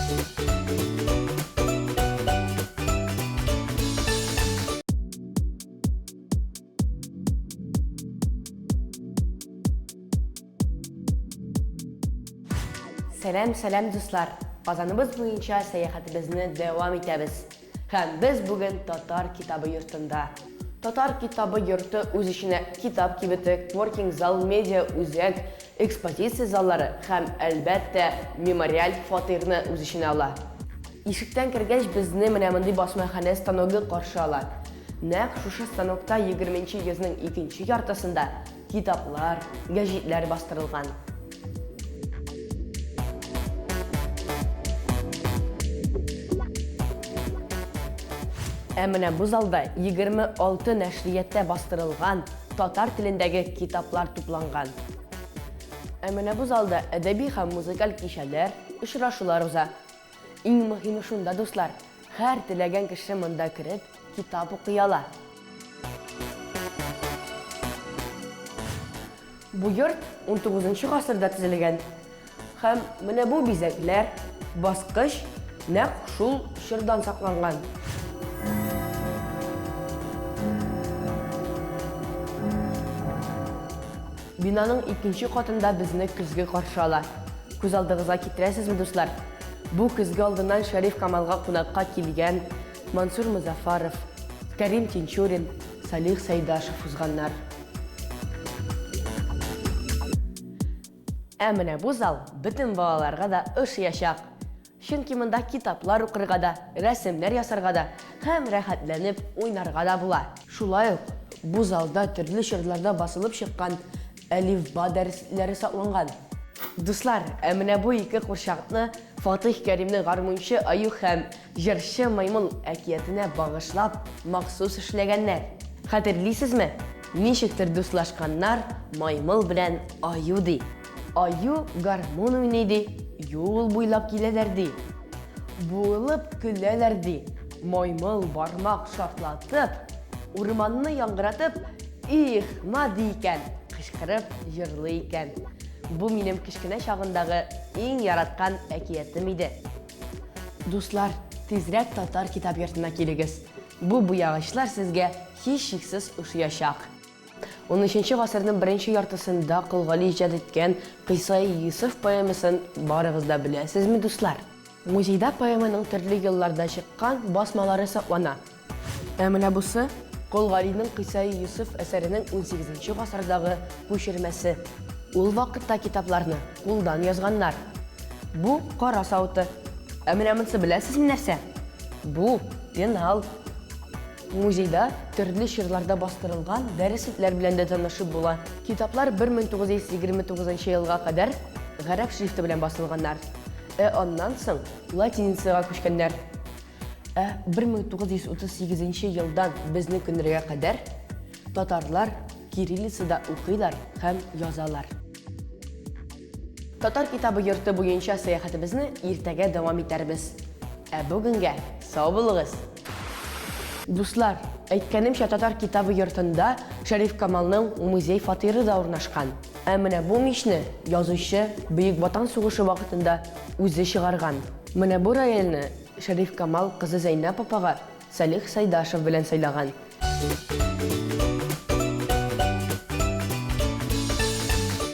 Сәлам, сәлам, дуслар! Казаныбыз буенча сәяхәтебезне дәвам итәбез. Һәм без бүген Татар китабы йортында. Татар китабы йорты үз эченә китап кибете, кворкинг зал, медиа үзәк, экспозиция заллары һәм, әлбәттә, мемориаль фатирны үз эченә ала. Ишектән кергәч, безне менә мондый басмаханә станогы каршы ала. Нәкъ шушы станокта егерменче йөзнең икенче яртысында китаплар, гәҗитләр бастырылган. Ә менә бу залда 26 нәшрияттә бастырылган татар телендәге китаплар тупланган. Ә менә бу залда әдәби һәм музыкаль кичәләр, очрашулар уза. Иң мөһиме шунда, дуслар, һәр теләгән кеше монда кереп, китап укый ала. Бу йорт унтугызынчы гасырда төзелгән. Һәм менә бу бизәкләр, баскыч нәкъ шул чордан сакланган. Бинаның икенче катында безне көзге каршы ала. Күз алдыгызга китерәсезме, дуслар? Бу көзге алдыннан Шәриф Камалга кунакка килгән Мансур Мозафаров, Кәрим Тинчурин, Салих Сәйдашев узганнар. Ә менә бу зал бөтен балаларга да ошыячак. Чөнки монда китаплар укырга да, рәсемнәр ясарга да һәм рәхәтләнеп уйнарга да була. Шулай ук бу залда төрле чорларда басылып чыккан Әлифба дәреслекләре сакланган. Дуслар, ә менә бу ике курчакны Фатыйх Кәримнең Гармунчы аю һәм Җырчы маймыл әкиятенә багышлап махсус эшләгәннәр. Хәтерлисезме, ничектер дуслашканнар маймыл белән аю ди. Аю гармун уйный ди, юл буйлап киләләр ди. Буылып көләләр ди. Маймыл бармак шартлатып, урманны яңгыратып, их, ма ди икән, кычкырып җырлый икән. Бу минем кечкенә чагындагы иң яраткан әкиятем иде. Дуслар, тизрәк Татар китап йортына килегез. Бу буягачлар сезгә һичшиксез ошыячак. Унөченче гасырның беренче яртысында Кол Гали иҗат иткән Кыйсаи Йосыф поэмасын барыгыз да беләсезме, дуслар? Музейда поэманың төрле елларда чыккан басмалары саклана. Ә менә бусы, Кол Галинең Кыйсаи Йосыф әсәренең унсигезенче гасырдагы күчермәсе. Ул вакытта китапларны кулдан язганнар. Бу, кара савыты. Ә менә монсы беләсезме нәрсә? Бу, пенал. Музейда төрле чорларда бастырылган дәреслекләр белән дә танышып була. Китаплар 1929 елга кадәр гарәп шрифты белән басылганнар, ә аннан соң латиницага күчкәннәр. Ә 1938 елдан безнең көннәргә кадәр татарлар кириллицада укыйлар һәм язалар. Татар китабы йорты буенча сәяхәтебезне иртәгә дәвам итәрбез. Ә бүгенгә сау булыгыз! Дуслар, әйткәнемчә, Татар китабы йортында Шәриф Камалның музей-фатиры да урнашкан. Ә менә бу мичне язучы Бөек Ватан сугышы вакытында үзе чыгарган. Менә бу рояльне Шәриф Камал кызы Зәйнәп апага Салих Сайдашев белән сайлаган.